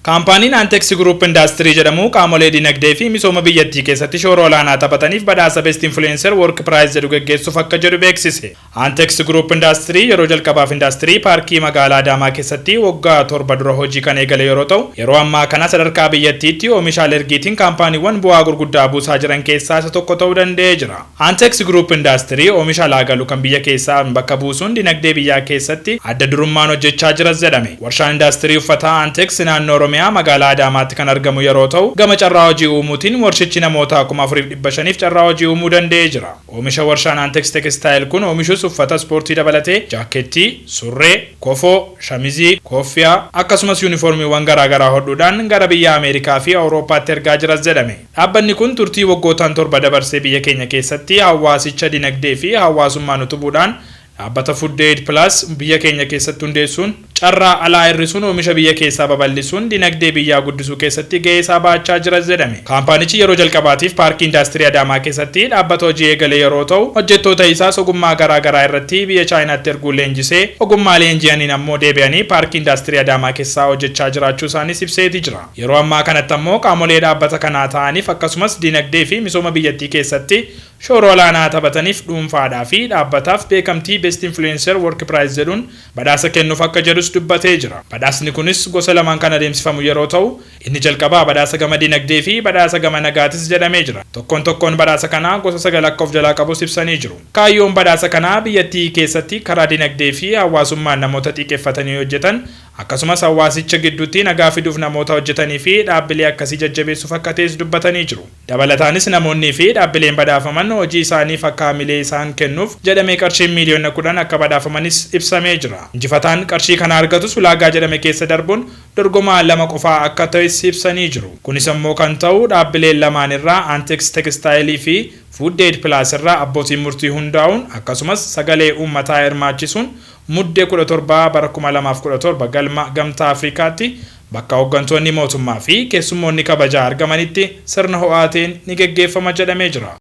Kaampaaniin Antex Group Industry jedhamu qaamolee dinagdee fi misooma biyyattii keessatti shoora olaanaa taphataniif badhaasa Best Influencer Work Prize jedhu geggeessuuf akka jedhu beeksise. Antex Group Industry yeroo jalqabaaf indaastirii paarkii magaalaa Adaamaa keessatti waggaa 7 dura hojii kan eegale yeroo ta'u, yeroo ammaa kana sadarkaa biyyattiitti oomishaalee ergiitiin kaampaaniiwwan bu'aa gurguddaa buusaa jiran keessaa isa tokko ta'uu danda'ee jira. Antex Group Industry oomisha alaa galu kan biyya keessaa bakka buusuun dinagdee biyyaa keessatti adda durummaan hojjechaa jiras jedhame. Warshaan indaastirii uffataa Antex naannoo Oromiyaa magaalaa Adaamaatti kan argamu yeroo ta'u, gama carraa hojii uumuutiin warshichi namoota 4,500f carraa hojii uumuu danda'ee jira. Oomisha warshaan Antex Textile kun oomishus uffata ispoortii dabalatee jaakkeettii, surree, kofoo, shamizii, kooffiyaa akkasumas yuunifoormiiwwan garaagaraa hodhuudhaan gara biyya Ameerikaa fi Awurooppaatti ergaa jiras jedhame. Dhaabbanni kun turtii waggootaan 7 dabarsee biyya keenya keessatti hawaasicha dinagdee fi hawaasummaan utubuudhaan dhaabbata Food Aid Plus biyya keenya keessatti hundeessuun carraa alaa hir'isuun oomisha biyya keessaa babal'isuun dinagdee biyyaa guddisuu keessatti gahee isaa bahachaa jiras jedhame. Kaampaanichi yeroo jalqabaatiif paarkii indaastirii Adaamaa keessatti dhaabbata hojii eegale yeroo ta'u, hojjettoota isaas ogummaa garaa garaa irratti biyya Chaayinaatti erguun leenjisee ogummaa leenji'aniin ammoo deebi'anii paarkii indaastirii Adaamaa keessaa hojjechaa jiraachuu isaanis ibseeti jira. Yeroo ammaa kanatti ammoo qaamolee dhaabbata kanaa ta'aniif akkasumas dinagdee fi misooma biyyattii keessatti shoora olaanaa taphataniif dhuunfaadhaa fi dhaabbataaf beekamtii Best Influencer Work Prize jedhuun badhaasa kennuuf akka jedhus dubbatee jira. Badhaasni kunis gosa lamaan kan adeemsifamu yeroo ta'u, inni jalqabaa badhaasa gama dinagdee fi badhaasa gama nagaatis jedhamee jira. Tokkoon tokkoon badhaasa kanaa gosa 9 akka of jalaa qabus ibsanii jiru. Kaayyoon badhaasa kanaa biyyattii keessatti karaa dinagdee fi hawaasummaan namoota xiiqeffatanii hojjetan akkasumas hawaasicha gidduutti nagaa fiduuf namoota hojjetanii fi dhaabbilee akkasii jajjabeessuuf akka ta'es dubbatanii jiru. Dabalataanis namoonnii fi dhaabbileen badhaafaman hojii isaaniif akka hamilee isaan kennuuf jedhamee qarshiin miiliyoona 10 akka badhaafamanis ibsamee jira. Injifataan qarshii kana argatus ulaagaa jedhame keessa darbuun dorgomaa 2 qofaa akka ta'es ibsanii jiru. Kunis ammoo kan ta'u dhaabbileen lamaan irraa Antex Textile fi Food Aid Plus irraa abbootiin murtii hundaa'uun akkasumas sagalee uummataa hirmaachisuun Muddee 17 bara 2017 galma Gamtaa Afrikaatti bakka hoggantoonni mootummaa fi keessummoonni kabajaa argamanitti sirna ho'aa ta'een ni geggeeffama jedhamee jira.